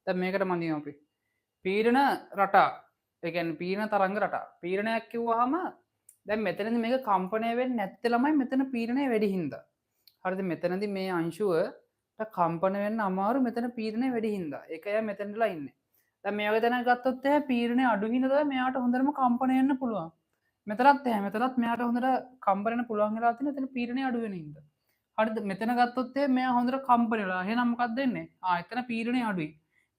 දැන් මේකට මඳිමු අපි. පීඩන රටා. ඒ කියන්නේ පීඩන තරංග රටා. පීඩනයක් කිව්වහම දැන් මෙතනදී මේක කම්පණය වෙන්නේ නැත්තේ ළමයි මෙතන පීඩනය වැඩි හින්දා. හරිද? මෙතනදී මේ අංශුවට කම්පන වෙන්න අමාරු මෙතන පීඩනය වැඩි හින්දා. ඒක එයා මෙතනදලා ඉන්නේ. දැන් මේ වගේ තැනක් ගත්තොත් එහෙම පීඩනය අඩු හින්දා තමයි මෙයාට හොඳටම කම්පන වෙන්න පුළුවන්. මෙතනත් එහෙම, මෙතනත් මෙයාට හොඳට කම්පන වෙන්න පුළුවන් වෙලා තියෙන එතන පීඩනය අඩු වෙන හින්දා. හරිද? මෙතන ගත්තොත් එහෙම මෙයා හොඳට කම්පන වෙලා. එහෙනම් මොකක්ද වෙන්නේ? එතන පීඩනය අඩුයි.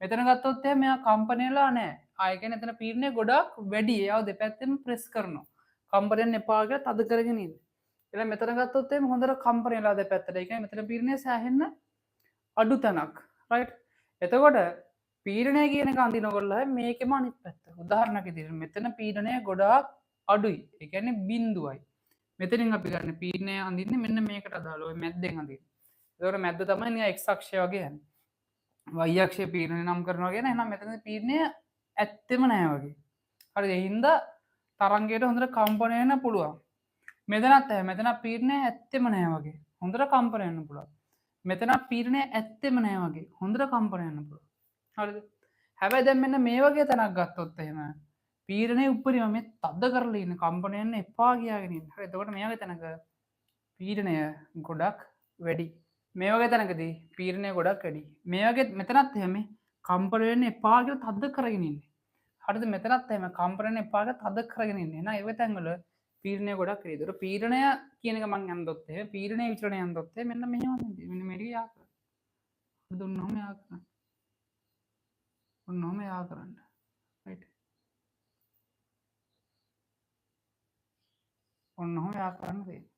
මෙතන ගත්තොත් එහෙම මෙයා කම්පන වෙලා නැහැ. ඒ කියන්නේ එතන පීඩනය ගොඩාක් වැඩි. එයාව දෙපැත්තෙන් ප්‍රෙස් කරනවා. කම්පන වෙන්න එපා කියලා තද කරගෙන ඉන්නේ. එහෙනම් මෙතන ගත්තොත් එහෙම හොඳට කම්පන වෙලා දෙපැත්තට. ඒ කියන්නේ මෙතන පීඩනය සෑහෙන්න අඩු තැනක්. රයිට්? එතකොට පීඩනය කියන එක අඳිනකොට මේකෙම අනිත් පැත්ත. උදාහරණයක් විදිහට මෙතන පීඩනය ගොඩාක් අඩුයි. ඒ කියන්නේ බිඳුවයි. මෙතනින් අපි ගන්න පීඩනය අඳින්නේ මෙන්න මේකට අදාළව ඔය මැද්දෙන් අඳින්නේ. එතකොට මැද්ද තමයි නිකන් x අක්ෂය වගේ යන්නේ. y අක්ෂය පීඩනය නම් කරනවා කියන එහෙනම් මෙතන පීඩනය ඇත්තෙම නෑ වගේ. හරිද? ඒ හින්දා තරංගයට හොඳට කම්පණය වෙන්න පුළුවන්. මෙතනත් එහෙම. මෙතන පීඩනය ඇත්තෙම නෑ වගේ. හොඳට කම්පණය වෙන්න පුළුවන්. මෙතන පීඩනය ඇත්තෙම නෑ වගේ. හොඳට කම්පණය වෙන්න පුළුවන්. හරිද? හැබැයි දැන් මෙන්න මේ වගේ තැනක් ගත්තොත් එහෙම පීඩනය උඩරිම මේ තද කරලා ඉන්න කම්පණය වෙන්න එපා කියාගෙන ඉන්න. හරි. එතකොට මේ වගේ තැනක පීඩනය ගොඩක් වැඩි. මේ වගේ තැනකදී පීඩනය ගොඩක් වැඩි. මේ වගේ මෙතනත් එහෙම කම්පණය වෙන්න එපා කියලා තද කරගෙන ඉන්නේ. හරිද? මෙතනත් එහෙම කම්පණය වෙන්න එපා කියලා තද කරගෙන ඉන්නේ. එහෙනම් ඒ වගේ තැන්වල පීඩනය ගොඩක් වැඩි. ඒතර පීඩනය කියන එක මං ඇන්දොත් එහෙම පීඩනය විචලනය ඇන්දොත් එහෙම මෙන්න මෙහෙම ඇන්දේ. මෙන්න මේ ටික යා කරන්න. හරිද? ඔන්න ඔහොම යා කරන්න. ඔන්න ඔහොම යා කරන්න. රයිට්. ඔන්න ඔහොම යා කරන්න තියෙන්නේ.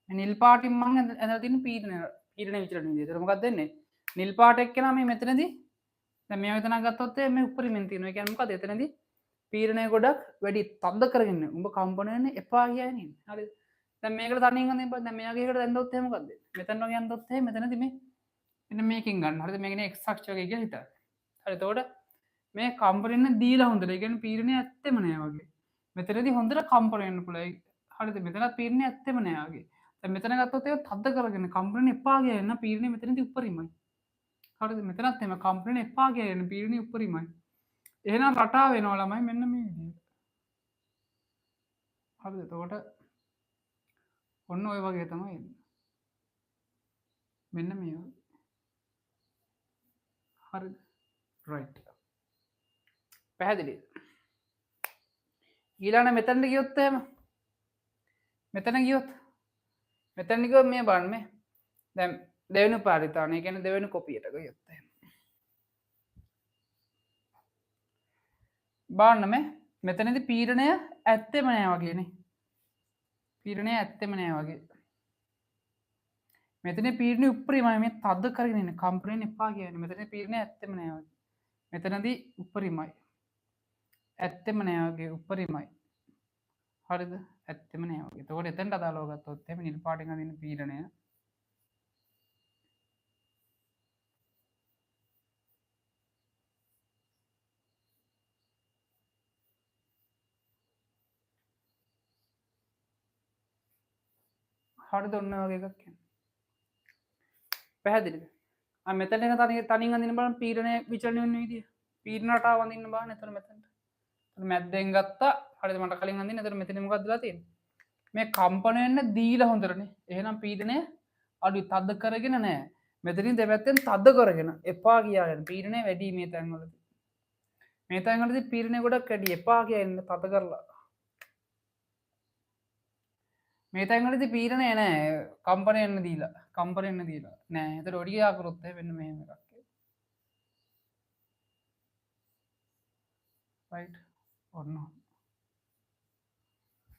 මේ නිල් පාටින් මං ඇඳලා තියෙන පීඩන විචලන විදිය. ඒතර මොකක්ද වෙන්නේ? නිල් පාට එක්කෙනා මේ මෙතනදී දැන් මේ වගේ තැනක් ගත්තොත් එහෙම මේ උඩරිමෙන් තියෙනවා. ඒ කියන්නේ මොකද? එතනදී පීඩනය ගොඩක් වැඩි තද්ද කරගෙන ඉන්නේ. උඹ කම්පන වෙන්න එපා කියගෙන ඉන්නේ. හරිද? දැන් මේකට තනියෙන් අඳින්න බෑ. දැන් මේ වගේ එකට ඇඳොත් එහෙම මොකද්ද වෙන්නේ? මෙතන වගේ ඇඳොත් එහෙම මෙතනදී මේ මෙන්න මේකෙන් ගන්න. හරිද? මේකනේ x අක්ෂ වගේ කියලා හිතන්න. හරි. එතකොට මේ කම්පන වෙන්න දීලා හොඳට. ඒ කියන්නේ පීඩනය ඇත්තෙම නෑ වගේ. මෙතනදී හොඳට කම්පන වෙන්න පුළුවන්. හරිද? මෙතනත් පීඩනය ඇත්තෙම නෑ වගේ. දැන් මෙතන ගත්තොත් ඒක තද්ද කරගෙන කම්පන වෙන්න එපා කියලා එන්න පීඩනය මෙතනදී උඩරිමයි. හරිද? මෙතනත් එහෙම කම්පන වෙන්න එපා කියලා එන්න පීඩනය උඩරිමයි. එහෙනම් රටා වෙනවා ළමයි මෙන්න මේ විදිහට. හරිද? එතකොට ඔන්න ඔය වගේ තමයි එන්නේ. මෙන්න මේ වගේ. හරිද? රයිට්. පැහැදිලිද? ඊළඟ මෙතනට ගියොත් එහෙම මෙතන ගියොත් මෙතන ගියොත් මේ බලන්න මේ දැන් දෙවෙනි පරිතාණය, ඒ කියන්නේ දෙවෙනි කොපියට ගියොත් එහෙම බලන්න මේ මෙතනදී පීඩනය ඇත්තෙම නෑ වගේනේ. පීඩනය ඇත්තෙම නෑ වගේ. මෙතන පීඩනය උපරිමයි මේ තද කරගෙන ඉන්නේ කම්පන වෙන්න එපා කියන්නේ. මෙතන පීඩනය ඇත්තෙම නෑ වගේ. මෙතනදී උපරිමයි. ඇත්තෙම නෑ වගේ උපරිමයි. හරිද? ඇත්තෙම නෑ වගේ. එතකොට එතනට අදාළව ගත්තොත් එහෙම නිල් පාටින් අඳින පීඩනය හරිද? ඔන්න ඔය වගේ එකක් එන්නේ. පැහැදිලිද? මෙතන එන තනින් අඳින්න බලන්න පීඩනය විචලනය වෙන විදිය. පීඩන රටාව අඳින්න බලන්න එතන මෙතනට. එතන මැද්දෙන් ගත්තා. හරිද? මට කලින් අඳින්න. එතන මෙතන මොකද්ද වෙලා තියෙන්නේ? මේ කම්පන වෙන්න දීලා හොඳටනේ. එහෙනම් පීඩනය අඩුයි. තද කරගෙන නෑ. මෙතනින් දෙපැත්තෙන් තද කරගෙන එපා කියාගෙන පීඩනය වැඩි මේ තැන්වලදී. මේ තැන්වලදී පීඩනය ගොඩක් වැඩි. එපා කියාගෙන තද කරලා. මේ තැන්වලදී පීඩනය නෑ. කම්පන වෙන්න දීලා. කම්පන වෙන්න දීලා. නෑ. එතකොට ඔඩිය ආකරොත් එහෙම වෙන්න මෙහෙම එකක්. රයිට්. ඔන්න.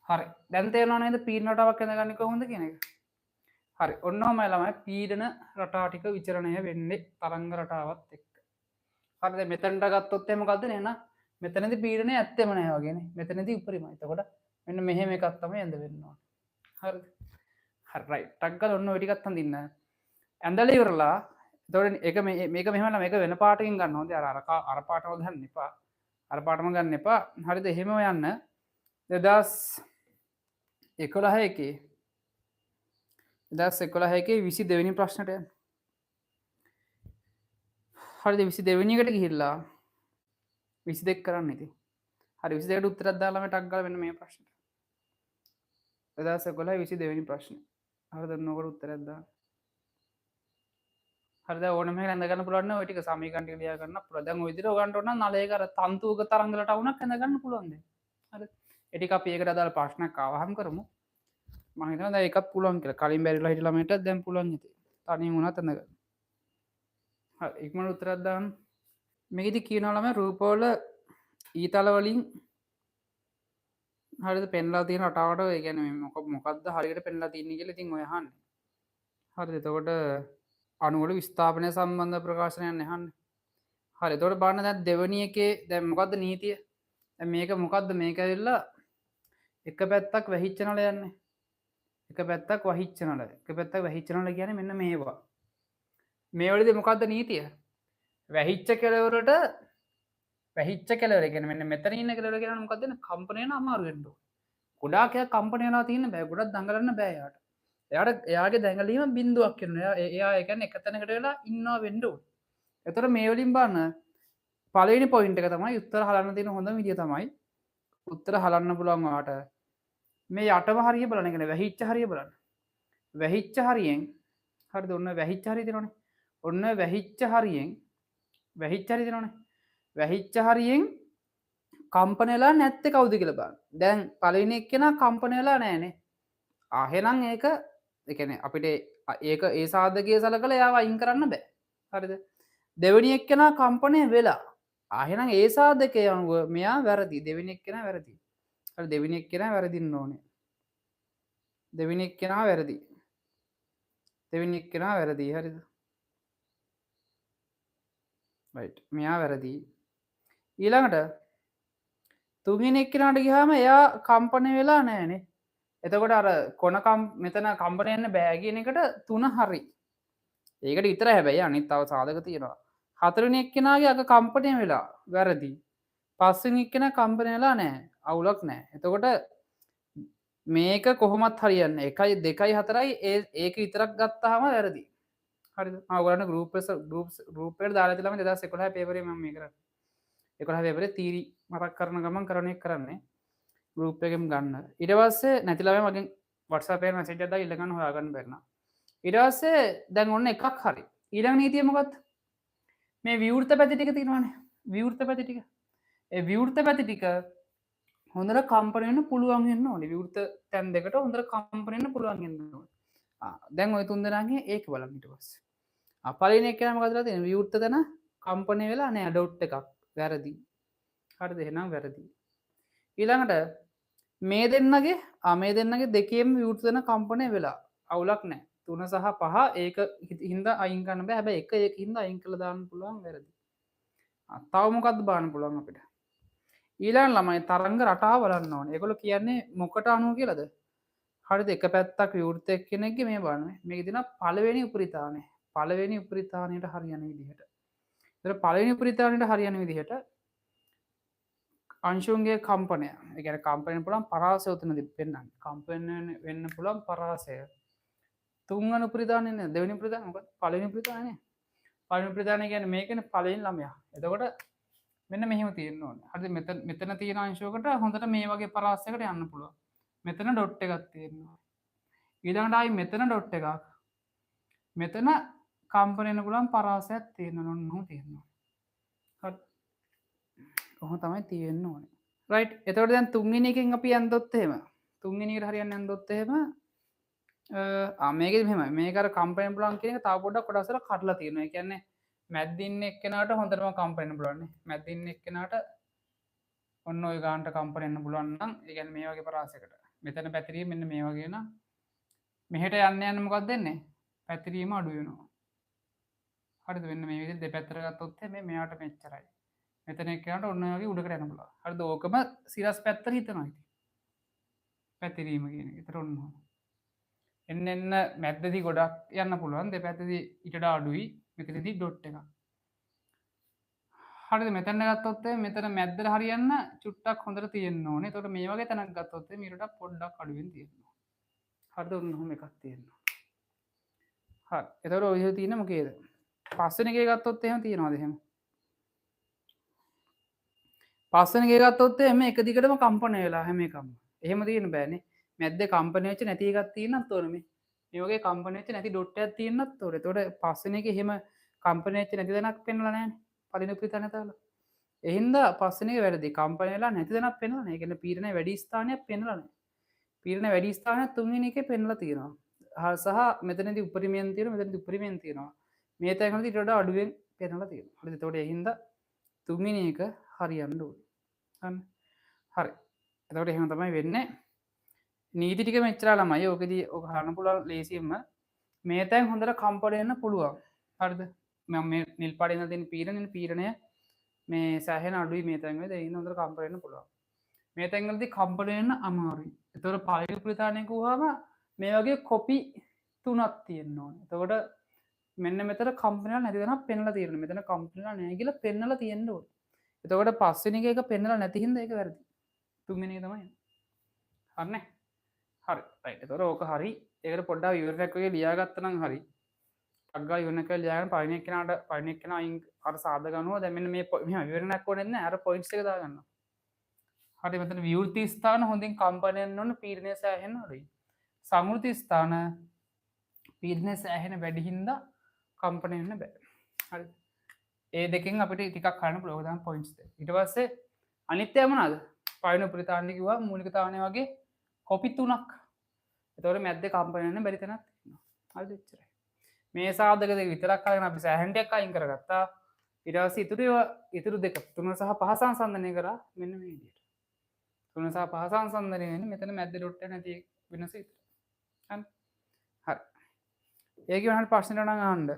හරි. දැන් තේරෙනව නේද පීඩන රටාවක් ඇඳගන්නේ කොහොමද කියන එක? හරි. ඔන්න ඔහමයි ළමයි පීඩන රටා ටික විචරණය වෙන්නේ තරංග රටාවත් එක්ක. හරි. දැන් මෙතනට ගත්තොත් එහෙම මොකද්ද නේ? එහෙනම් මෙතනදී පීඩනය ඇත්තෙම නෑ වගේනේ. මෙතනදී උපරිමයි. එතකොට මෙන්න මෙහෙම එකක් තමයි ඇඳ වෙන්න ඕනේ. හරිද? හරි. රයිට්. ටක් ගාලා ඔන්න ඔය ටිකත් අඳින්න. ඇඳලා ඉවරලා එතකොට ඒක මේක මෙහෙම නම් මේක වෙන පාටකින් ගන්න හොඳේ. අර පාටම ගන්න එපා. අර පාටම ගන්න එපා. හරිද? එහෙම යන්න. දෙදහස් එකොළහ එකේ. දෙදහස් එකොළහ එකේ විසි දෙවෙනි ප්‍රශ්නට යන්න. හරිද? 22 වෙනි එකට ගිහිල්ලා 22 කරන්න ඉතින්. හරි, 22ට උත්තරයක් දාලා මම ටක් ගාලා මෙන්න මේ ප්‍රශ්නෙට. 2011 22 වෙනි ප්‍රශ්නේ. හරිද? ඔන්න ඔකට උත්තරයක් දාන්න. හරිද? ඕනම එකක් ඇඳ ගන්න පුළුවන් නම් ඔය ටික සමීකරණ ටික ලියා ගන්න පුළුවන්. දැන් ඔය විදිහට ඔයගන්ට ඕන නම් නලයක අර තන්තුවක තරංග රටාවුණක් ඇඳ ගන්න පුළුවන් දැන්. හරි. ඒ ටික අපි ඒකට අදාළ ප්‍රශ්නයක් ආවහම කරමු. මම හිතනවා දැන් ඒකත් පුළුවන් කියලා. කලින් බැරිලා හිටි ළමයිටත් දැන් පුළුවන් ඉතින්. තනියම වුණත් ඇඳ ගන්න. හරි, ඉක්මනට උත්තරයක් දාන්න. මේකෙදි කියනවා ළමයි රූපවල ඊතල වලින් හරිද පෙන්ලා තියෙන රටාවට, ඒ කියන්නේ මේ මොකද්ද හරියට පෙන්ලා තියෙන්නේ කියලා ඉතින් ඔය අහන්නේ. හරිද? එතකොට අණු වල විස්ථාපනය සම්බන්ධ ප්‍රකාශනයක් අහන්නේ. හරි. එතකොට බලන්න දැන් දෙවෙනි එකේ දැන් මොකද්ද නීතිය? දැන් මේක මොකද්ද? මේක ඇවිල්ලා එක පැත්තක් වැහිච්ච නල යන්නේ. එක පැත්තක් වහිච්ච නල. එක පැත්තක් වැහිච්ච නල කියන්නේ මෙන්න මේවා. මේ වලදී මොකද්ද නීතිය? වැහිච්ච කෙළවරට වැහිච්ච කෙළවර කියන්නේ මෙන්න මෙතන ඉන්න කෙළවර කියන්නේ මොකද්ද? කම්පණය වෙන අමාරු වෙන්න ඕන. ගොඩාක් එයා කම්පණය වෙනවා තියෙන බෑ. ගොඩක් දඟලන්න බෑ එයාට. එයාගේ දැඟලීම බිඳුවක් වෙනවා. එයා ඒ කියන්නේ එක තැනකට වෙලා ඉන්නවා වෙන්න ඕන. එතකොට මේ වලින් බලන්න පළවෙනි පොයින්ට් එක තමයි උත්තර හලන්න තියෙන හොඳම විදිය තමයි උත්තර හලන්න පුළුවන් ඔයාට මේ යටම හරිය බලන්න. ඒ කියන්නේ වැහිච්ච හරිය බලන්න. වැහිච්ච හරියෙන් හරිද? ඔන්න වැහිච්ච හරිය තියෙනවනේ. ඔන්න වැහිච්ච හරියෙන් වැහිච්ච හරිය තියෙනවනේ. වැහිච්ච හරියෙන් කම්පන වෙලා නැත්තේ කවුද කියලා බලන්න. දැන් පළවෙනි එක්කෙනා කම්පන වෙලා නෑනේ. එහෙනම් ඒක ඒ කියන්නේ අපිට ඒක ඒ සාධකයේ සලකලා එයාව අයින් කරන්න බෑ. හරිද? දෙවෙනි එක්කෙනා කම්පනය වෙලා. එහෙනම් ඒ සාධකයේ අනුව මෙයා වැරදි. දෙවෙනි එක්කෙනා වැරදි. හරි, දෙවෙනි එක්කෙනා වැරදින්න ඕනේ. දෙවෙනි එක්කෙනා වැරදි. දෙවෙනි එක්කෙනා වැරදි. හරිද? රයිට්. මෙයා වැරදි. ඊළඟට තුන්වෙනි එක්කෙනාට ගියාම එයා කම්පනය වෙලා නෑනේ. එතකොට අර කොන මෙතන කම්පනය වෙන්න බෑ කියන එකට තුන හරි. ඒකට විතරයි හැබැයි අනිත් තව සාධක තියෙනවා. හතරවෙනි එක්කෙනාගේ අග කම්පනය වෙලා වැරදි. පස්වෙනි එක්කෙනා කම්පනය වෙලා නෑ. අවුලක් නෑ. එතකොට මේක කොහොමත් හරියන්නේ 1 2 4යි ඒක විතරක් ගත්තාම වැරදි. හරිද? මම ඔයගොල්ලන්ට ගෲප් එකට දාලා තියලා මම 2011 පේපරේ මම මේ කරන්නේ. 11 පේපරේ තීරි මතක් කරන ගමන් කරන එක කරන්නේ. ගෲප් එකෙම ගන්න. ඊට පස්සේ නැති ළමයි මගෙන් WhatsApp එකේ මැසේජ් එකක් දාලා ඉල්ල ගන්න හොයාගන්න බැරි නම්. ඊට පස්සේ දැන් ඔන්න එකක් හරි. ඊළඟ නීතිය මොකක්ද? මේ විවෘත පැති ටික තියෙනවනේ. විවෘත පැති ටික. ඒ විවෘත පැති ටික හොඳට කම්පන වෙන්න පුළුවන් වෙන්න ඕනේ. විවෘත තැන් දෙකට හොඳට කම්පන වෙන්න පුළුවන් වෙන්න ඕනේ. දැන් ඔය තුන් දෙනාගේ ඒක බලන්න ඊට පස්සේ. පළවෙනි එක මොකද වෙලා තියෙන්නේ? විවෘත තැන කම්පණය වෙලා නෑ, ඩොට් එකක්. වැරදි. හරිද? එහෙනම් වැරදි. ඊළඟට මේ දෙන්නගේ, මේ දෙන්නගේ දෙකේම විවෘත තැන කම්පණය වෙලා. අවුලක් නෑ. 3 සහ 5 ඒක හින්දා අයින් කරන්න බෑ. හැබැයි එක ඒක හින්දා අයින් කරලා දාන්න පුළුවන් වැරදි. තව මොකද්ද බලන්න පුළුවන් අපිට? ඊළඟ ළමයි තරංග රටාව බලන්න ඕනේ. ඒගොල්ලෝ කියන්නේ මොකට අනුව කියලාද? හරිද? එක පැත්තක් විවෘත එක්කෙනෙක්ගේ මේ බලන්න. මේකේ තියෙනවා පළවෙනි උපරිතානය. පළවෙනි උපරිතානයට හරියන විදිහට. ඒතර පළවෙනි උපරිතානයට හරියන විදිහට අංශුන්ගේ කම්පනය. ඒ කියන්නේ කම්පනය වෙන්න පුළුවන් පරාසය උතනදි පෙන්වන්නේ. කම්පනය වෙන්න පුළුවන් පරාසය. තුන්වන උපරිතානය නේ, දෙවෙනි උපරිතානය මොකක්ද? පළවෙනි උපරිතානය නේ. පළවෙනි උපරිතානය කියන්නේ මේකනේ පළවෙනි ළමයා. එතකොට මෙන්න මෙහෙම තියෙන්න ඕනේ. හරිද? මෙතන තියෙන අංශුවකට හොඳට මේ වගේ පරාසයකට යන්න පුළුවන්. මෙතන ඩොට් එකක් තියෙනවා. ඊළඟට ආයි මෙතන ඩොට් එකක්. මෙතන කම්පන වෙන්න පුළුවන් පරාසයක් තියෙනවා. ඔන්න ඔහොම තියෙනවා. හරි. ඔහොම තමයි තියෙන්න ඕනේ. රයිට්. එතකොට දැන් තුන්වෙනි එකෙන් අපි යන්දොත් එහෙම. තුන්වෙනි එකට හරියන්න යන්දොත් එහෙම, මේකෙදි මෙහෙමයි. මේක අර කම්පන වෙන්න පුළුවන් කියන එක තව පොඩ්ඩක් කොටස් වල කඩලා තියෙනවා. ඒ කියන්නේ මැද්දින් එක්කෙනාට හොඳටම කම්පන වෙන්න පුළුවන් නේ. මැද්දින් එක්කෙනාට ඔන්න ඔය ගානට කම්පන වෙන්න පුළුවන් නම්, ඒ කියන්නේ මේ වගේ පරාසයකට. මෙතන පැතිරීම මෙන්න මේ වගේ නම් මෙහෙට යන්න යන්න මොකක්ද වෙන්නේ? පැතිරීම අඩු වෙනවා. හරිද? මෙන්න මේ විදිහට දෙපැත්තට ගත්තොත් මේ මෙයාට මෙච්චරයි. මෙතන එක්කෙනාට ඔන්න ඔය වගේ උඩකට යන්න පුළුවන්. හරිද? ඕකම සිරස් පැත්තට හිතනවා ඉතින්. පැතිරීම කියන එක. ඒතර ඔන්න ඔහොම. එන්න එන්න මැද්දදී ගොඩක් යන්න පුළුවන්. දෙපැත්තදී ඊට වඩා අඩුයි. මෙතනදී ඩොට් එකක්. හරිද? මෙතන ගත්තොත් එහෙනම් මෙතන මැද්දට හරියන්න චුට්ටක් හොඳට තියෙන්න ඕනේ. එතකොට මේ වගේ තැනක් ගත්තොත් එහෙනම් ඊට වඩා පොඩ්ඩක් අඩුවෙන් තියෙනවා. හරිද? ඔන්න ඔහොම එකක් තියෙනවා. හරි. එතකොට ඔය විදිහට තියෙන්නේ මොකේද? පස්වෙනි එකේ ගත්තොත් එහෙම තියනවාද එහෙම? පස්වෙනි එකේ ගත්තොත් එහෙම එක දිගටම කම්පන වෙලා හැම එකම. එහෙම තියෙන්න බෑනේ. මැද්දේ කම්පන වෙච්ච නැති එකක් තියෙන්නත් ඕනේ මේ. මේ වගේ කම්පන වෙච්ච නැති ඩොට් එකක් තියෙන්නත් ඕනේ. එතකොට පස්වෙනි එකේ එහෙම කම්පන වෙච්ච නැති තැනක් පෙන්වලා නෑනේ. පළවෙනි උපරිම තැන දාලා. ඒ හින්දා පස්වෙනි එක වැරදි. කම්පන වෙලා නැති තැනක් පෙන්වලා නෑ. ඒ කියන්නේ පීඩනය වැඩි ස්ථානයක් පෙන්වලා නෑ. පීඩන වැඩි ස්ථානයක් තුන්වෙනි එකේ පෙන්වලා තියෙනවා. සහ මෙතනදී උපරිමයෙන් තියෙනවා, මෙතනදී උපරිමයෙන් තියෙනවා. මේ තැන්වලදී ඊට වඩා අඩුවෙන් පෙන්වලා තියෙනවා. හරිද? එතකොට ඒ හින්දා තුන්වෙනි එක හරියන්න ඕනේ. හරි. හරි. එතකොට එහෙම තමයි වෙන්නේ. නීති ටික මෙච්චර ළමයි. ඕකෙදී ඔක අහන්න පුළුවන් ලේසියෙන්ම. මේ තැන් හොඳට කම්පන වෙන්න පුළුවන්. හරිද? මම මේ නිල් පාටින් ඉඳලා තියෙන පීඩනය මේ සෑහෙන අඩුයි මේ තැන් වලදී. ඒ හින්දා හොඳට කම්පන වෙන්න පුළුවන්. මේ තැන් වලදී කම්පන වෙන්න අමාරුයි. එතකොට පළවෙනි ප්‍රතිතානය කිව්වහම මේ වගේ කොපි තුනක් තියෙන්න ඕනේ. එතකොට මෙන්න මෙතන කම්පන වෙලා නැති තැනක් පෙන්ලා තියෙනවා. මෙතන කම්පන වෙලා නැහැ කියලා පෙන්නලා තියෙන්න ඕනේ. එතකොට පස්වෙනි එක එක පෙන්නලා නැති හින්දා ඒක වැරදි. තුන්වෙනි එක තමයි. හරිනේ? හරි. රයිට්. එතකොට ඕක හරි. ඒකට පොඩ්ඩක් විවරණයක් වගේ ලියාගත්තා නම් හරි. ටක් ගාලා විවරණයක් වගේ ලියාගෙන පළවෙනි එක්කෙනාට පළවෙනි එක්කෙනා අයින් අර සාධක අනුව දැන් මෙන්න මේ මෙහෙම විවරණයක් ඕනේ නැහැ. අර පොයින්ට්ස් එක දාගන්න. හරි. මෙතන විවෘති ස්ථාන හොඳින් කම්පනය වෙන්න ඕන, පීඩනය සෑහෙන අඩුයි. සංවෘති ස්ථාන පීඩනය සෑහෙන වැඩි හින්දා කම්පනය වෙන්න බෑ. හරි. ඒ දෙකෙන් අපිට ටිකක් හොයන්න පුළුවන්. ඔක තමයි පොයින්ට්ස් දෙක. ඊට පස්සේ අනිත් ඒවා මොනවාද? පළවෙනි උපරිතාණ්ඩ කිව්වා මූලික තාණය වගේ කොපි තුනක්. එතකොට මැද්දේ කම්පනය වෙන්න බැරි තැනක් තියෙනවා. හරිද? එච්චරයි. මේ සාධක දෙක විතරක් අරගෙන අපි සෑහෙන ටිකක් අයින් කරගත්තා. ඊට පස්සේ ඉතුරු ඒවා ඉතුරු දෙක තුන සහ පහ සංසන්දනය කරා මෙන්න මේ විදිහට. තුන සහ පහ සංසන්දනය වෙන්නේ මෙතන මැද්දේ ඩොට් එක නැති වෙනස විතරයි. හරි. හරි. ඒකේ වෙනහට ප්‍රශ්න නම් අහන්න.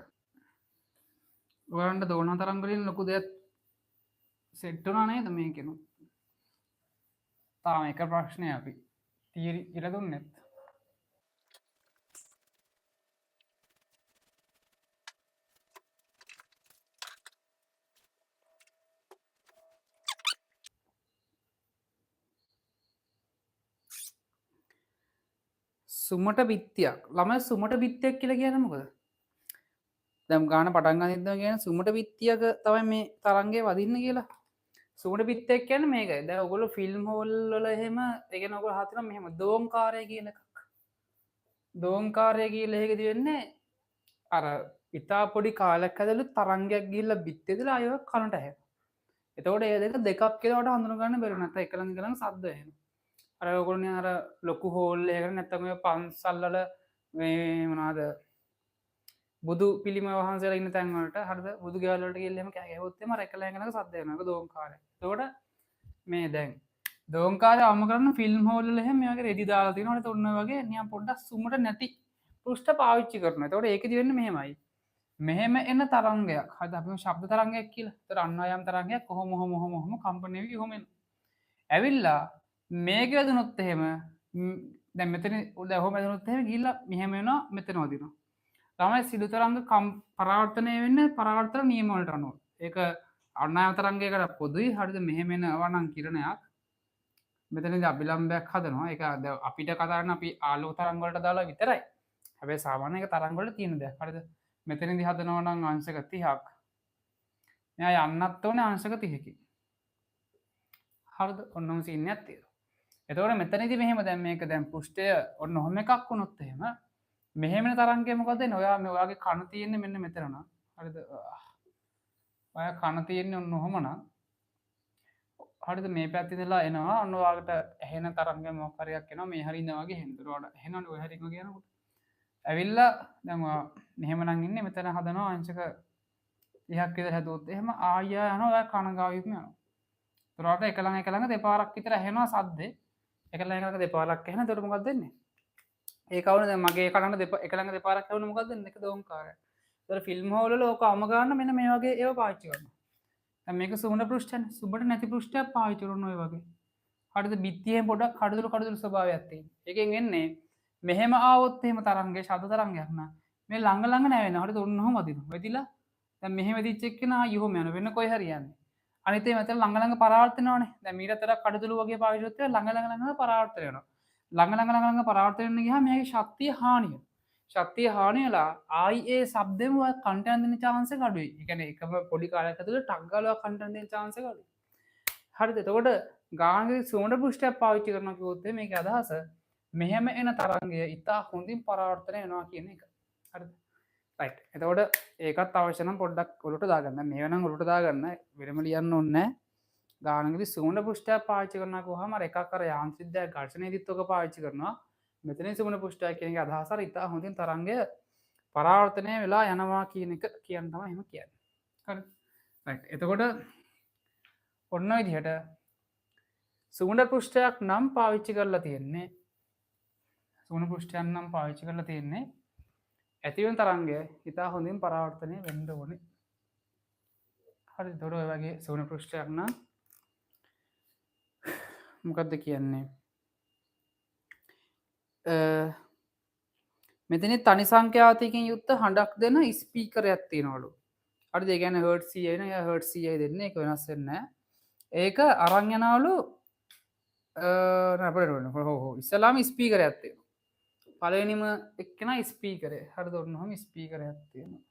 ඔයාලන්ට දෝන තරම් වලින් ලොකු දෙයක් සෙට් වුණා නේද මේකෙනු? තාම එක ප්‍රශ්නයක් අපි තියරි කියලා දුන්නෙත්. සුමට බිත්තියක්. ළමයි සුමට බිත්තියක් කියලා කියන්නේ මොකද? දැන් ගාන පටන් ගන්න ඉඳන් කියන්නේ සුමට බිත්තියක තමයි මේ තරංගය වදින්නේ කියලා. සුමට බිත්තියක් කියන්නේ මේකයි. දැන් ඔයගොල්ලෝ ෆිල්ම් හෝල් වල එහෙම, ඒ කියන්නේ ඔයගොල්ලෝ අහලා තියෙනවා මෙහෙම දෝංකාරය කියන එකක්. දෝංකාරය කියලා එකදී වෙන්නේ අර ඉතා පොඩි කාලයක් ඇතුළත තරංගයක් ගිහිල්ලා බිත්තිය දාලා ආයෙ ඔය කනට ඇහෙනවා. එතකොට ඒ දෙක දෙකක් කියලා ඔයාලට හඳුන ගන්න බැරි වුණා. නැත්නම් එක ළඟ එක ළඟ සද්ද ඇහෙනවා. අර ඔයගොල්ලෝ නිකන් අර ලොකු හෝල් එකකට නැත්නම් ඔය පන්සල් වල මේ මොනවාද බුදු පිළිම වහන්සේලා ඉන්න තැන් වලට, හරිද? බුදු ගෙවල් වලට ගිහිල්ලා එහෙම කෑ ගැහුවොත් එහෙම අර එක ළඟ ළඟ සද්ද එනවා. ඒක දෝංකාරය. එතකොට මේ දැන් දෝංකාරය අවම කරන්න ෆිල්ම් හෝල් වල එහෙම මේ වගේ රෙදි දාලා තියෙනවා. හරිද? ඔන්න ඔය වගේ නිකන් පොඩ්ඩක් සුමට නැති පෘෂ්ඨ පාවිච්චි කරනවා. එතකොට ඒකෙදි වෙන්නේ මෙහෙමයි. මෙහෙම එන තරංගයක්. හරිද? අපි මේ ශබ්ද තරංගයක් කියලා. එතකොට අන්න අයම් තරංගයක් කොහොම කොහොම කොහොම කොහොම කම්පණය වෙවි කොහොම එනවා. ඇවිල්ලා මේක වැදුනොත් එහෙම, දැන් මෙතන උඩ ඔහොම වැදුනොත් එහෙම ගිහිල්ලා මෙහෙම වෙනවා, මෙතන වදිනවා. තමයි සිදු තරංග පරාවර්තනය වෙන්නේ පරාවර්තන නියම වලට අනුව. ඒක අන්නායම තරංගයකට පොදුයි. හරිද? මෙහෙම එනවා නම් කිරණයක් මෙතනදී අභිලම්භයක් හදනවා. ඒක දැන් අපිට කතා කරන අපි ආලෝක තරංග වලට දාලා විතරයි. හැබැයි සාමාන්‍ය ඒක තරංග වලට තියෙන දෙයක්. හරිද? මෙතනදී හදනවා නම් අංශක 30ක්. මෙයා යන්නත් ඕනේ අංශක 30කින්. හරිද? ඔන්නම සීන් එකක් තියෙනවා. එතකොට මෙතනදී මෙහෙම දැන් මේක දැන් පෘෂ්ඨය ඔන්න ඔහොම එකක් වුණොත් එහෙම මෙහෙම එන තරංගය මොකද වෙන්නේ? ඔයා මේ ඔයාගේ කන තියෙන්නේ මෙන්න මෙතන නම්. හරිද? ඔයා කන තියෙන්නේ ඔන්න ඔහොම නම්. හරිද? මේ පැත්තේ ඉඳලා එනවා. ඔන්න ඔයාලට ඇහෙන තරංගය මොකක් හරි එකක් එනවා. මේ හරිය ඉඳන් වගේ ඇහෙන. ඒතකොට ඔයාලට ඇහෙනවනේ ඔය හරියම කියනකොට. ඇවිල්ලා දැන් ඔයා මෙහෙම නම් ඉන්නේ. මෙතන හදනවා අංශක 30ක් විතර හැදුවොත් එහෙම ආයෙ යනවා. ඔයා කන ගාවින්ම යනවා. ඒතකොට ඔයාලට එක ළඟ එක ළඟ දෙපාරක් විතර ඇහෙනවා සද්දේ. එක ළඟ එක ළඟ දෙපාරක් ඇහෙනවා. ඒතකොට මොකක්ද වෙන්නේ? ඒ කවුන දැන් මගේ කනට එක ළඟ දෙපාරක් ඇහුණා මොකක්ද වෙන්නේ? එක දෝංකාරයක්. ඒතකොට ෆිල්ම් හෝල් වල ඕක අම ගන්න මෙන්න මේ වගේ ඒවා පාවිච්චි කරනවා. දැන් මේක සුමන පෘෂ්ඨනේ. සුබට නැති පෘෂ්ඨයක් පාවිච්චි කරන ඔය වගේ. හරිද? බිත්තියෙන් පොඩක් කඩදුළු කඩදුළු ස්වභාවයක් තියෙනවා. ඒකෙන් වෙන්නේ මෙහෙම ආවොත් එහෙම තරංගය ශබ්ද තරංගයක් නා මේ ළඟ ළඟ නෑ වෙනවා. හරිද? ඔන්න ඔහොම වදිනවා. වැදිලා දැන් මෙහෙම වැදිච්ච එක්කෙනා ආයෙ ඔහොම යනවා. වෙන කොයි හරි යන්නේ. අනිත් ඒ මෙතන ළඟ ළඟ පරාවර්තන වෙනවනේ. දැන් මීටත් වඩා කඩදුළු වගේ පාවිච්චි කරොත් ළඟ ළඟ ළඟ ළඟ පරාවර්තන වෙනවා. ළඟ ළඟ ළඟ ළඟ පරාවර්තන වෙන්න ගියාම මෙයාගේ ශක්තිය හානි වෙනවා. ශක්තිය හානි වෙලා ආයි ඒ ශබ්දෙම ඔය කන්ට යන දෙන චාන්ස් එක අඩුයි. ඒ කියන්නේ එකම පොඩි කාලයක් ඇතුළත ටක් ගාලා ඔයා කන්ට යන දෙන චාන්ස් එක අඩුයි. හරිද? එතකොට ගානකදී සුවඳ පෘෂ්ඨයක් පාවිච්චි කරනවා කිව්වොත් මේකේ අදහස මෙහෙම එන තරංගය ඉතා හොඳින් පරාවර්තනය වෙනවා කියන එක. හරිද? රයිට්. එතකොට ඒකත් අවශ්‍ය නම් පොඩ්ඩක් ඔලුවට දාගන්න. මේව නම් ඔලුවට දාගන්න වෙනම ලියන්න ඕනේ නැහැ. ගානකදී සුවඳ පෘෂ්ඨයක් පාවිච්චි කරනවා කිව්වහම අර එකක් අර යාන්ත්‍රික දෙයක් ඝර්ෂණයේදීත් ඔක පාවිච්චි කරනවා. මෙතන සුවඳ පෘෂ්ඨයක් කියන එකේ අදහස අර ඉතා හොඳින් තරංගය පරාවර්තනය වෙලා යනවා කියන එක කියන්න තමයි එහෙම කියන්නේ. හරි. රයිට්. එතකොට ඔන්න ඔය විදිහට සුවඳ පෘෂ්ඨයක් නම් පාවිච්චි කරලා තියෙන්නේ. සුවඳ පෘෂ්ඨයක් නම් පාවිච්චි කරලා තියෙන්නේ ඇති වෙන තරංගය ඉතා හොඳින් පරාවර්තනය වෙන්න ඕනේ. හරි. එතකොට ඔය වගේ සුවඳ පෘෂ්ඨයක් නම් මොකද්ද කියන්නේ? මෙතන තනි සංඛ්‍යාතයකින් යුක්ත හඬක් දෙන ස්පීකරයක් තියෙනවලු. හරිද? ඒ කියන්නේ හර්ට්ස් 100යි නේ, එයා හර්ට්ස් 100යි දෙන්නේ. ඒක වෙනස් වෙන්නේ නැහැ. ඒක අරන් යනවලු, නෑ, අපිට ඕනේ. හො, හො. ඉස්සලාම ස්පීකරයක් තියෙනවා. පළවෙනිම එක්කෙනා ස්පීකරය. හරිද? ඔන්න ඔහොම ස්පීකරයක් තියෙනවා.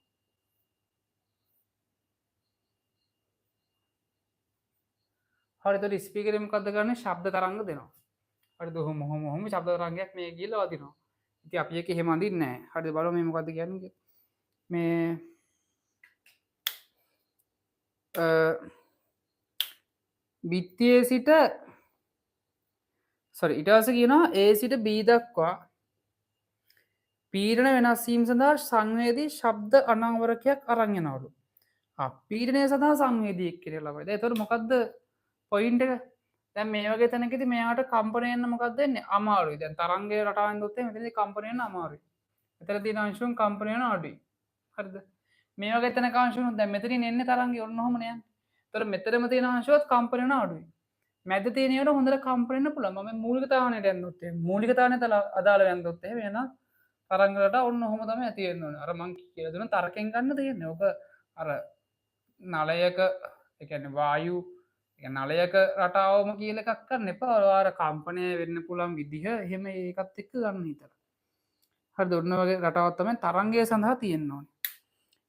හරි, එතකොට ස්පීකරේ මොකද්ද කරන්නේ? ශබ්ද තරංග දෙනවා. හරිද? ඔහොම, ඔහොම, ඔහොම ශබ්ද තරංගයක් මේ ගිහලා වදිනවා. ඉතින් අපි ඒක එහෙම අඳින්නේ නැහැ. හරිද? බලමු මේ මොකද්ද කියන්නේ කියලා. මේ බිත්තියේ සිට සෝරි ඊට පස්සේ කියනවා A සිට B දක්වා පීඩන වෙනස් වීම සඳහා සංවේදී ශබ්ද අනාවරකයක් අරන් යනවලු. පීඩනය සඳහා සංවේදී එක් කියලා ළමයි. දැන් එතකොට මොකද්ද පොයින්ට් එක? දැන් මේ වගේ තැනකදී මෙයාට කම්පණය වෙන්න මොකද්ද වෙන්නේ? අමාරුයි. දැන් තරංගය රටාවෙන් දොත් එහෙම මෙතනදී කම්පණය වෙන්න අමාරුයි. මෙතන තියෙන අංශුන් කම්පණය වෙන අඩුයි. හරිද? මේ වගේ තැනක අංශුන් දැන් මෙතනින් එන්නේ තරංගය ඔන්න ඔහොමනේ යන්නේ. එතකොට මෙතනම තියෙන අංශුවත් කම්පණය වෙන අඩුයි. මැද තියෙන ඒවාට හොඳට කම්පණය වෙන්න පුළුවන්. මම මූලික තාවනයට යන්නොත් එහෙම මූලික තාවනයට අදාළ යන්නොත් එහෙම එහෙනම් තරංග රටා ඔන්න ඔහොම තමයි ඇති වෙන්න ඕනේ. අර මං කියලා දුන්න තර්කෙන් ගන්න තියෙන්නේ. ඔක අර නලයක, ඒ කියන්නේ වායු, ඒ කියන්නේ නලයක රටාවම කියලා එකක් ගන්න එපා. ඔය අර කම්පණය වෙන්න පුළුවන් විදිහ එහෙම ඒකත් එක්ක ගන්න හිතලා. හරිද? ඔන්න වගේ රටාවක් තමයි තරංගය සඳහා තියෙන්න ඕනේ.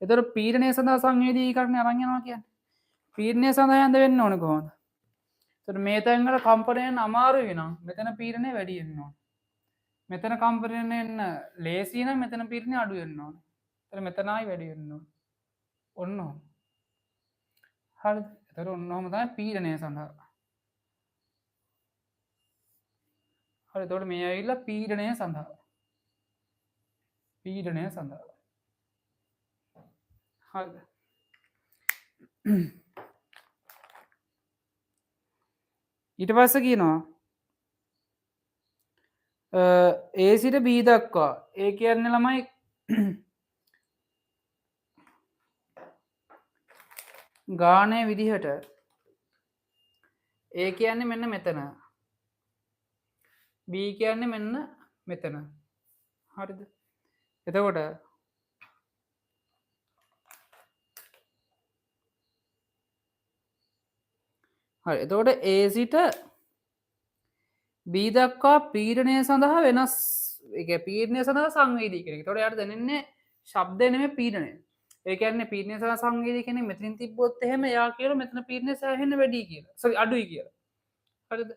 එතකොට පීඩනය සඳහා සංවේදීකරණය අරන් යනවා කියන්නේ. පීඩනය සඳහා යන්න වෙන්න ඕනේ කොහොමද? එතකොට මේ තැන් වල කම්පණය වෙන්න අමාරු වෙනවා. මෙතන පීඩනය වැඩි වෙන්න ඕනේ. මෙතන කම්පණය වෙන්න ලේසි නම් මෙතන පීඩනය අඩු වෙන්න ඕනේ. එතන මෙතන ආයි වැඩි වෙන්න ඕනේ. ඔන්න ඔහොම. හරිද? එතකොට ඔන්න ඔහොම තමයි පීඩනය සඳහා. හරි, එතකොට මේ ඇවිල්ලා පීඩනය සඳහා. පීඩනය සඳහා. හරිද? ඊට පස්සේ කියනවා A සිට B දක්වා. ඒ කියන්නේ ළමයි ගානය විදිහට A කියන්නේ මෙන්න මෙතන, B කියන්නේ මෙන්න මෙතන. හරිද? එතකොට හරි, එතකොට A සිට B දක්වා පීඩනය සඳහා වෙනස්, ඒ කියන්නේ පීඩනය සඳහා සංවේදී කියන එක. එතකොට එයාට දැනෙන්නේ ශබ්දය නෙමෙයි පීඩනය. ඒ කියන්නේ පීඩනය සඳහා සංවේදී කියන්නේ මෙතනින් තිබ්බොත් එහෙම එයා කියනවා මෙතන පීඩනය සෑහෙන වැඩි කියලා. සෝරි, අඩුයි කියලා. හරිද?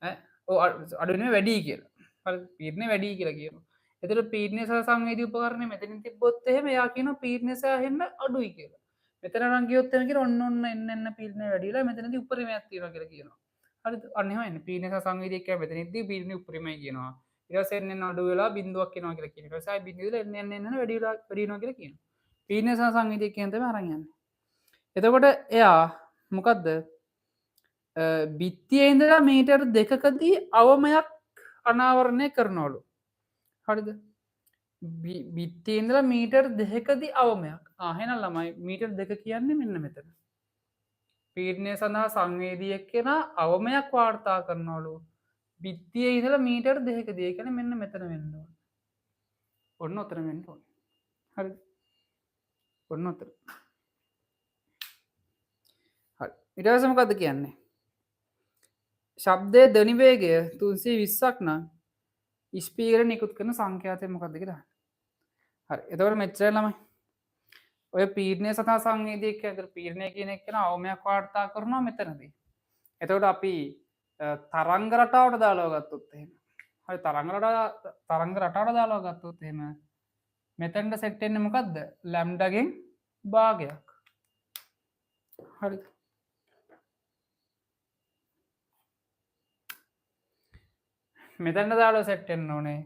ඈ? ඔව්, අඩු නෙමෙයි වැඩි කියලා. හරිද? පීඩනය වැඩි කියලා කියනවා. එතකොට පීඩනය සහ සංවේදී උපකරණය මෙතනින් තිබ්බොත් එහෙම එයා කියනවා පීඩනය සෑහෙන අඩුයි කියලා. මෙතන නම් ගියොත් එහෙම කියලා ඔන්න ඔන්න එන්න එන්න පීඩනය වැඩි වෙලා මෙතනදී උපරිමයක් තියෙනවා කියලා කියනවා. හරිද? අන්න එහෙම එන්නේ. පීඩනය සහ සංවේදී කියන්නේ මෙතනදී පීඩනය උපරිමයි කියනවා. ඊට පස්සේ එන්න එන්න අඩු වෙලා බිඳුවක් එනවා කියලා කියනවා. ඊට පස්සේ ආයි බිඳුව ඉඳලා එන්න එන්න එන්න වැඩි වෙලා වැඩි වෙනවා කියලා කියනවා. පීඩනය සහ සංවේදී කියන තමයි අරන් යන්නේ. එතකොට එයා මොකද්ද? බිත්තියේ ඉඳලා මීටර් දෙකකදී අවමයක් අනාවරණය කරනවලු. හරිද? බිත්තියේ ඉඳලා මීටර් දෙකකදී අවමයක්. එහෙනම් ළමයි මීටර් දෙක කියන්නේ මෙන්න මෙතන. පීඩනය සඳහා සංවේදී එක්කෙනා අවමයක් වාර්තා කරනවලු. බිත්තියේ ඉඳලා මීටර් දෙකකදී. ඒ කියන්නේ මෙන්න මෙතන වෙන්න ඕන. ඔන්න ඔතන වෙන්න ඕන. හරිද? ඔන්න ඔතන. හරි. ඊට පස්සේ මොකද්ද කියන්නේ? ශබ්දයේ ධ්වනි වේගය තුන්සිය විස්සක් නම් ස්පීකරේ නිකුත් කරන සංඛ්‍යාතය මොකද්ද කියලා අහන්න. හරි. එතකොට මෙච්චර ළමයි. ඔය පීඩනය සඳහා සංවේදී එක්ක එතකොට පීඩනය කියන එක න අවමයක් වාර්තා කරනවා මෙතනදී. එතකොට අපි තරංග රටාවට දාලා ගත්තොත් එහෙම. හරි, තරංග රටාවට දාලා ගත්තොත් එහෙම මෙතනට සෙට් වෙන්නේ මොකද්ද? ලැම්ඩාගෙන් භාගයක්. හරිද? මෙතනට දාලා සෙට් වෙන්න ඕනේ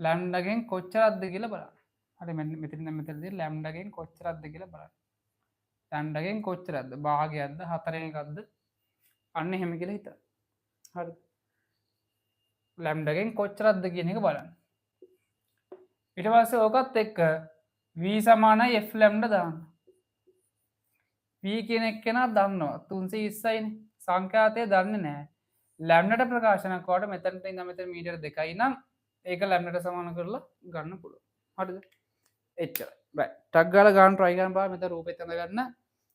ලැම්ඩාගෙන් කොච්චරක්ද කියලා බලන්න. හරි, මෙන්න මෙතන දැන් මෙතනදී ලැම්ඩාගෙන් කොච්චරක්ද කියලා බලන්න. ලැම්ඩාගෙන් කොච්චරක්ද? භාගයක්ද? හතරෙන් එකක්ද? අන්න එහෙම කියලා හිතන්න. හරි. ලැම්ඩාගෙන් කොච්චරක්ද කියන එක බලන්න. ඊට පස්සේ ඕකත් එක්ක V සමානයි F lambda දාන්න. V කියන එක්කෙනා දන්නවා 320යිනේ. සංඛ්‍යාතය දන්නේ නෑ. ලැම්ඩාට ප්‍රකාශනයක් වුණාට මෙතනට ඉඳන් මෙතන මීටර 2යි නම් ඒක ලැම්ඩාට සමාන කරලා ගන්න පුළුවන්. හරිද? එච්චරයි. රයිට්. ටක් ගාලා ගන්න try කරන්න බලන්න. මෙතන රූපෙත් ඇඳ ගන්න.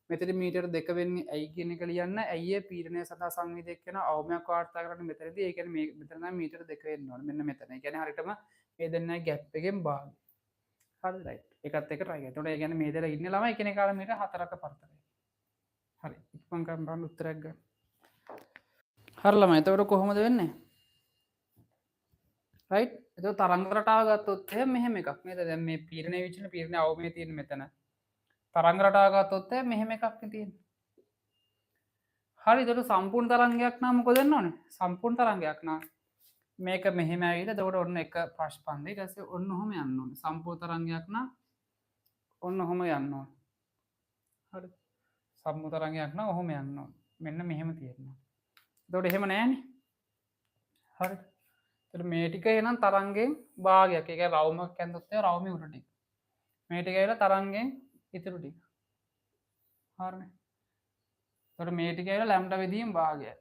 මෙතන මීටර 2 වෙන්නේ ඇයි කියන එක ලියන්න. ඇයි ඒ පීඩනය සඳහා සංවේදයක් වෙන අවමයක් වාර්තා කරන්නේ මෙතනදී. ඒ කියන්නේ මේ මෙතන නම් මීටර 2 වෙන්න ඕනේ. මෙන්න මෙතන. ඒ කියන්නේ හරියටම මේ දෙන්නගේ ගැප් එකෙන් භාගය. හරිද? රයිට්. ඒකත් එක්ක try කරන්න. එතකොට ඒ කියන්නේ මේ දෙල ඉන්න ළමයි එකිනෙකාට මීටර 4ක පරතරයි. හරි. ඉක්මන් කරන් බලන්න උත්තරයක් ගන්න. හරි ළමයි. එතකොට කොහොමද වෙන්නේ? රයිට්. එතකොට තරංග රටාව ගත්තොත් එහෙම මෙහෙම එකක් නේද? දැන් මේ පීඩනය විචින පීඩනය අවමය තියෙන මෙතන. තරංග රටාව ගත්තොත් එහෙම මෙහෙම එකක් නේ තියෙන්නේ. හරි. එතකොට සම්පූර්ණ තරංගයක් නම් මොකද වෙන්න ඕනේ? සම්පූර්ණ තරංගයක් නම් මේක මෙහෙම ඇවිල්ලා එතකොට ඔන්න එක ප්‍රස්පන්දය. ඊට පස්සේ ඔන්න ඔහොම යන්න ඕනේ. සම්පූර්ණ තරංගයක් නම් ඔන්න ඔහොම යන්න ඕනේ. හරි. සම්පූර්ණ තරංගයක් නම් ඔහොම යන්න ඕනේ. මෙන්න මෙහෙම තියෙනවා. එතකොට එහෙම නෑනේ. හරි. එතකොට මේ ටික එහෙනම් තරංගයෙන් භාගයක්. ඒ කියන්නේ රවුමක් ඇඳොත් එහෙම රවුමේ උඩ ටික. මේ ටික ඇවිල්ලා තරංගයෙන් ඉතුරු ටික. හරිනේ. එතකොට මේ ටික ඇවිල්ලා ලැම්ඩා බෙදීම් භාගයයි.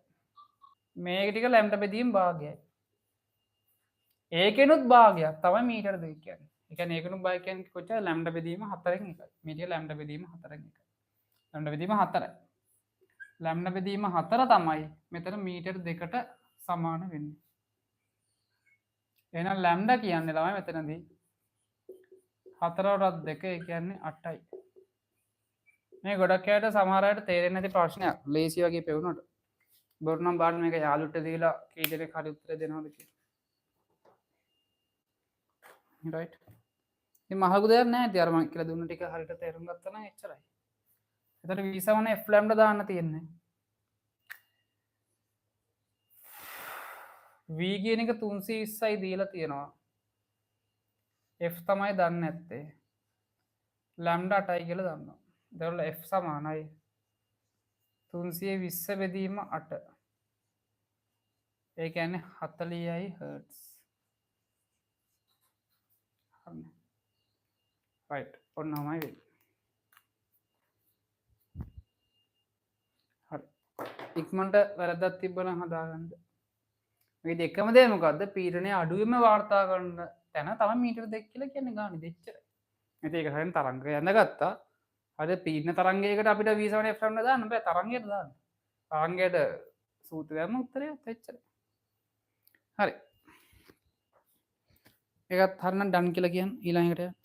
මේ ටික ලැම්ඩා බෙදීම් භාගයයි. ඒකෙනුත් භාගයක් තමයි මීටර 2 කියන්නේ. ඒ කියන්නේ ඒකෙනුත් භාගය කියන්නේ කොච්චර? ලැම්ඩා බෙදීම 4න් 1යි. මේ ටික ලැම්ඩා බෙදීම 4න් 1යි. ලැම්ඩා බෙදීම 4යි. ලැම්ඩා බෙදීම 4 තමයි මෙතන මීටර 2ට සමාන වෙන්නේ. එහෙනම් ලැම්ඩා කියන්නේ ළමයි මෙතනදී 4 වරක් 2, ඒ කියන්නේ 8යි. මේ ගොඩක් අයට සමහර අයට තේරෙන්නේ නැති ප්‍රශ්නයක්. ලේසි වගේ පෙවුනට. බොරු නම් බලන්න මේක යාළුවට දීලා කී දෙනෙක් හරි උත්තර දෙනවද කියලා. රයිට්. ඉතින් මහලොකු දෙයක් නෑ. ඉතින් අර මං කියලා දුන්න ටික හරියට තේරුම් ගත්තා නම් එච්චරයි. එතකොට V සමාන F lambda දාන්න තියෙන්නේ. V කියන එක 320යි දීලා තියෙනවා. F තමයි දන්නේ නැත්තේ. ලැම්ඩා 8යි කියලා දන්නවා. එතකොට F සමානයි 320 බෙදීම 8. ඒ කියන්නේ 40යි හර්ට්ස්. හරිනේ. රයිට්. ඔන්න ඔහමයි වෙන්නේ. හරි. ඉක්මනට වැරද්දක් තිබ්බනම් හදාගන්න. මේකෙදි එකම දේ මොකද්ද? පීඩනය අඩුවෙන්ම වාර්තා කරන තැන තමයි මීටර 2 කියලා කියන්නේ ගානේ දෙච්චරයි. ඉතින් ඒක හරියට තරංගය ඇඳගත්තා. හරි, පීඩන තරංගයකට අපිට V සමාන F lambda දාන්න බෑ, තරංගයට දාන්න. තරංගයට සූත්‍රය දැම්ම උත්තරයත් එච්චරයි. හරි. ඒකත් හරිනම් ඩන් කියලා කියන්න ඊළඟ එකට යන්න.